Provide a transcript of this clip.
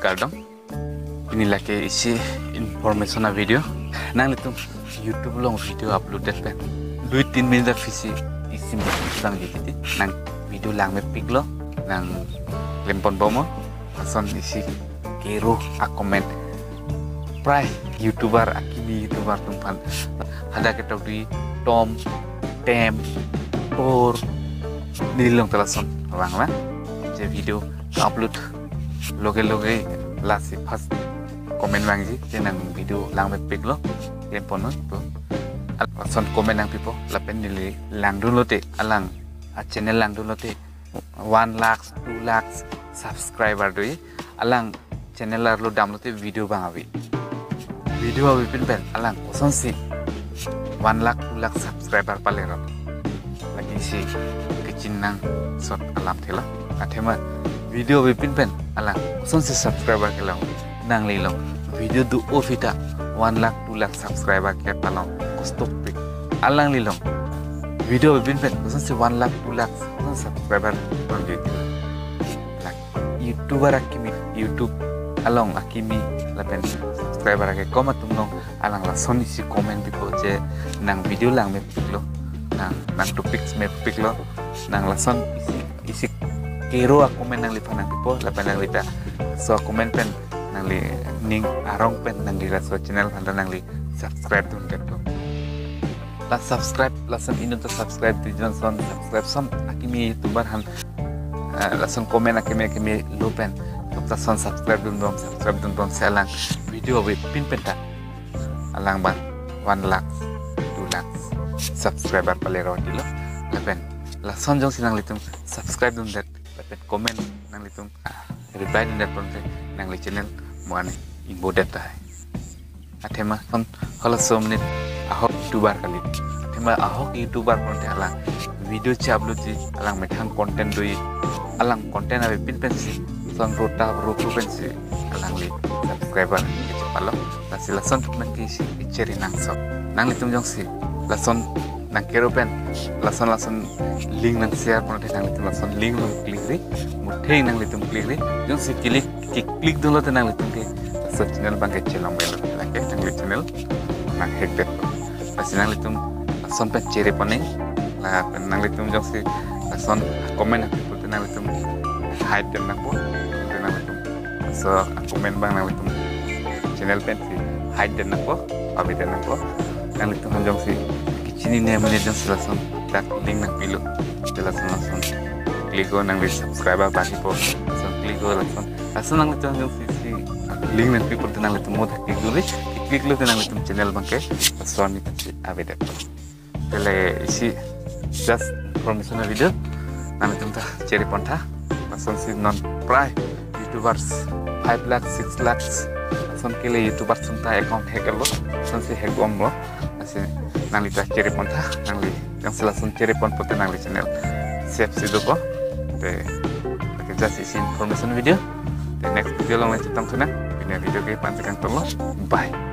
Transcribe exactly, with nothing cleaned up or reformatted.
Kardom. Pini lake isi information a video. Nanglitum YouTube along video upload det pen dui tin minute aphi si isi bang jiti nang video langmepiklo, nang klempon bomlo. Lason isi kero a comment. Prai YouTuber, akimi YouTuber atum aphan hadak ketok dui tom, tem, tor, neli along ta lason vanglo. Je video upload loge loge lasi first comment vangji, je nang video langmepiklo, klempon bomlo. Lason comment nangpipo, lapen neli langdunlote, alang a channel langdunlote one lakh, two lakh subscriber do-i. Alang channel arlo damlote video bang ave. Video avepin pen alang kosonsi one lakh, two lakh subscriber palero. Lake isi kachinang sot alamthelo. Athema video avepin pen alang kosonsi subscriber kelang. Nangli along video do-o aphi ta one lakh, two lakh subscriber kepalong kostopik. Alangli along video avepin pen kosonsi one lakh, two lakh subscriber pangjoitilo. Lake YouTuber akimi, YouTube along akimi lapen subscriber akekom atum along alang lason isi comment pipo, je nang video langmepiklo, nang, nang topics mepiklo, nang lason isi, isi kero a comment nangliphan nangpipo, lapen nangli ta laso comment pen nangli ning arong pen nangli laso channel aphan ta nangli subscribe dundetlo. La subscribe, lason inut ta subscribe dun, Johnson subscribe som akimi YouTuber aphan, eh, lason comment akimi akimi lo pen, tum ta lason subscribe dunbom, subscribe dunbom, si alang video avepin pen ta alang bang one lakh, two lakh subscriber palero dilo. Lapen lason jongsi nanglitum subscribe dundet, lapen comment nanglitum, ah, reply dundet pulote nangli channel mo-an ingbodet tahai. Athema kon halaso amonit ahok YouTuber kali. Athema ahok YouTuber pulote alang video che-uploadji, alang methang content do-i, alang content avepin pensi, lason rota rota pensi alangli subscriber kechepalo. Lasi lason pen ke isi cheri nangsot. Nanglitum jongsi lason nang kero pen lason lason link nang share pulote nanglitum lason link along click ri, mutheng nanglitum click ri. Jongsi click, click, click dunlote nanglitum ke laso channel bang ke chelong velo, lake nangli channel nang hack detlo. Lasi nanglitum lason pen cheri ponnang, lapen nanglitum jongsi lason comment nangpipo te nanglitum hide det nangpo, te nanglitum laso comment bang nanglitum channel pensi hide det nangpo, ave det nangpo. Nanglitum aphan jongsi kachinine amonit jongsi lason dak link nangpilo, te lason lason click-o, nangli subscriber bangjipo, lason click-o, lason, lason nanglitum jongsi isi link nangpipo te nanglitum mo ta click dunri, click-lote nanglitum channel bang ke lason ni pensi ave detpo. Te lake isi just information a video. Nanglitum ta cheri pontha. Lasonsi non prai YouTubers five lakh, six lakh lason kele YouTubers atum ta account hack lo. Lasonsi hack bomlo. Lasi nangli ta cheri pontha. Nangli jongsi lason cheri ponpo te nangli channel safe si dopo. Te lake just isi information video. Te next video along le chetong thunang. Pini video ke la-an si kangtonlo. Bye.